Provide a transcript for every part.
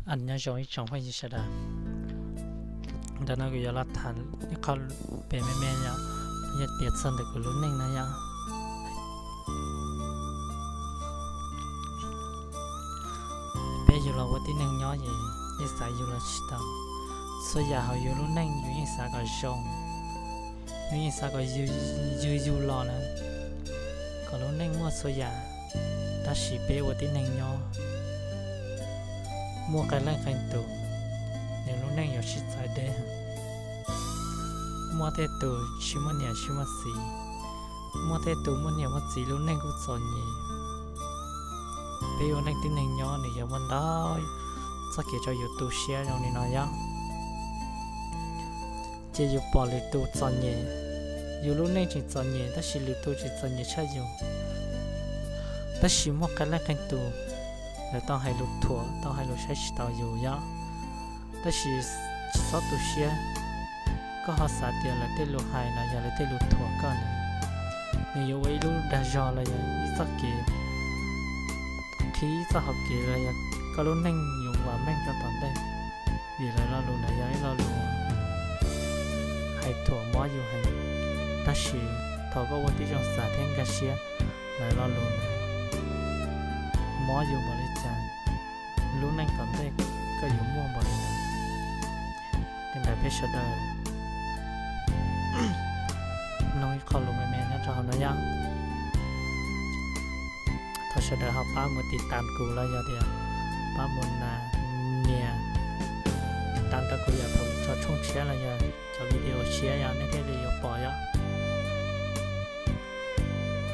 Nyob zoo ib tsoom phooj ywg sawv daws, ntawm no kuv yuav los tham ib qho pem me me yom, yog tias txog ntawm kuv lub neej no yom. Peb yug los ua tib neeg nyob ces yeej xav yug los tsis tau. Txhua yam hauv yus lub neej yus yeej xav kom zoo, yus yeej xav kom yug yug los na, kom lub neej muaj txhua yam. Tab sis peb ua tib neeg nyob, muaj qee leej qee tus, nws lub neej yuav tsis txawv deb. Muaj tej tus tsis muaj niam tsis muaj txiv, muaj tej tus muaj niam muaj txiv lub neej kuj txom nyem. Peb ua neej tib neeg nyob nws yog muaj ntau txoj kev rau yus tu siab zoo li no yom. Ces yus pom lwm tus txom nyem, yus lub neej tseem txom nyem tab sis lwm tus tseem txom nyem tshaj yus. Tab sis muaj qee leej qee tus, lawv tau hais lus thuam, tau hais lus saib tsis taus yus yom. Tab sis tsis txhob tu siab, koj ho xav tias lawv tej lus hais los yog lawv tej lus thuam koj ntawd, nws yuav ua ib lub dag zog los yog ib txoj kev, qhib ib txoj hau kev los yog koj lub neej yuav vam meej rau tom ntej. Vim lawv lo lus ntawd yog ib lo lus hais thuam mob yus heev, tab sis thaum koj ua tib zoo xav thiab nkag siab, lawv lo lus ntawd mob yus npaum li cas, lub neej tom ntej koj yuav muaj npaum li ntawd. Li ntawd peb sawv daws mloog ib qho lus me me nyob rau hauv no yom. Thov sawv daws ho pab mus tiv tas kuv los yog tias pab mus na nias tiv tas rau kuv yom, thaum tso tshooj tshiab los yog cov video tshiab yom nej thiaj li yuav pom yom.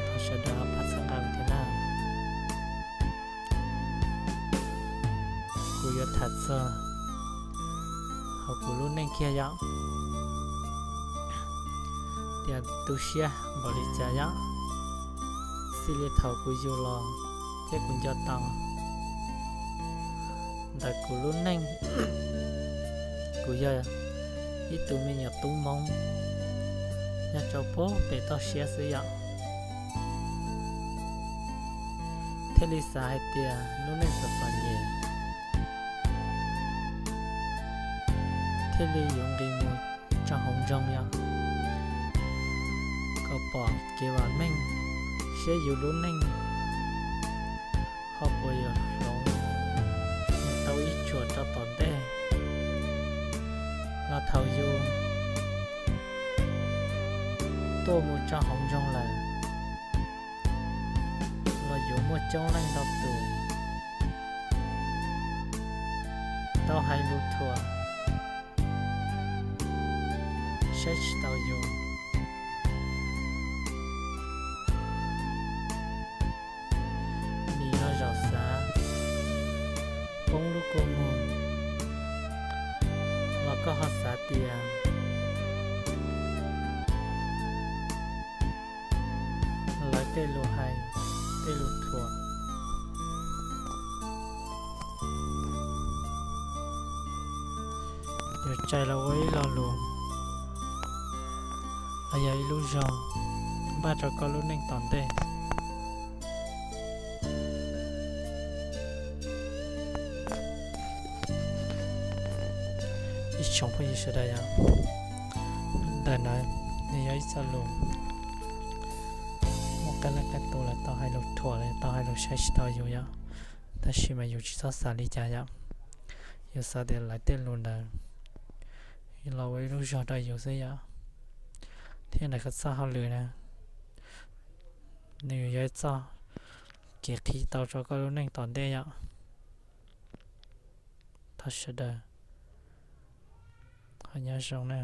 Thov sawv daws ho pab txhawb nqa kuv thiab na. Kuv yuav tham txog hauv kuv lub neej kiag yom, tias tu siab npaum li cas yom. Xws li thaum kuv yug los thiab kuv nco tau ntawm kuv lub neej, kuv yog ib tug me nyuam tub Hmoob nyob rau pem toj siab xwb yom, thiaj li xav hais tias lub neej txom txom nyem, thiaj li yuav nqis mus tso hauv nroog yom, kom pom kev vam meej, saib yus lub neej ho puas yuav hloov tau ib tsuam rau tom ntej. Los thaum yus tuaj mus tso hauv nroog lawm, los yuav muaj coob leej ntau tus tau hais lus thuam, saib tsis taus yus. Nim no zaum xav poob lub kua muag, los koj ho xav tias lawv tej lus hais, tej lus thuam yuav txais los ua ib lo lus los yog ib lub zog npaj rau koj lub neej tom ntej. Ib tsoom phooj ywg sawv daws yom, ntawm no nws yog ib txoj lus muaj qee leej qee tus lawv tau hais lus thuam, lawv tau hais lus saib tsis taus yus yom, tab sis mas yus tsis txhob xav li cas yom. Yus xav tias lawv tej lus ntawd los ua ib lub zog rau yus xwb yom. Thiab ntawm koj txoj hauj lwm na, nws yog ib txoj kev qhib tau rau koj lub neej tom ntej yom. Thov sawv daws ho nyob zoo na.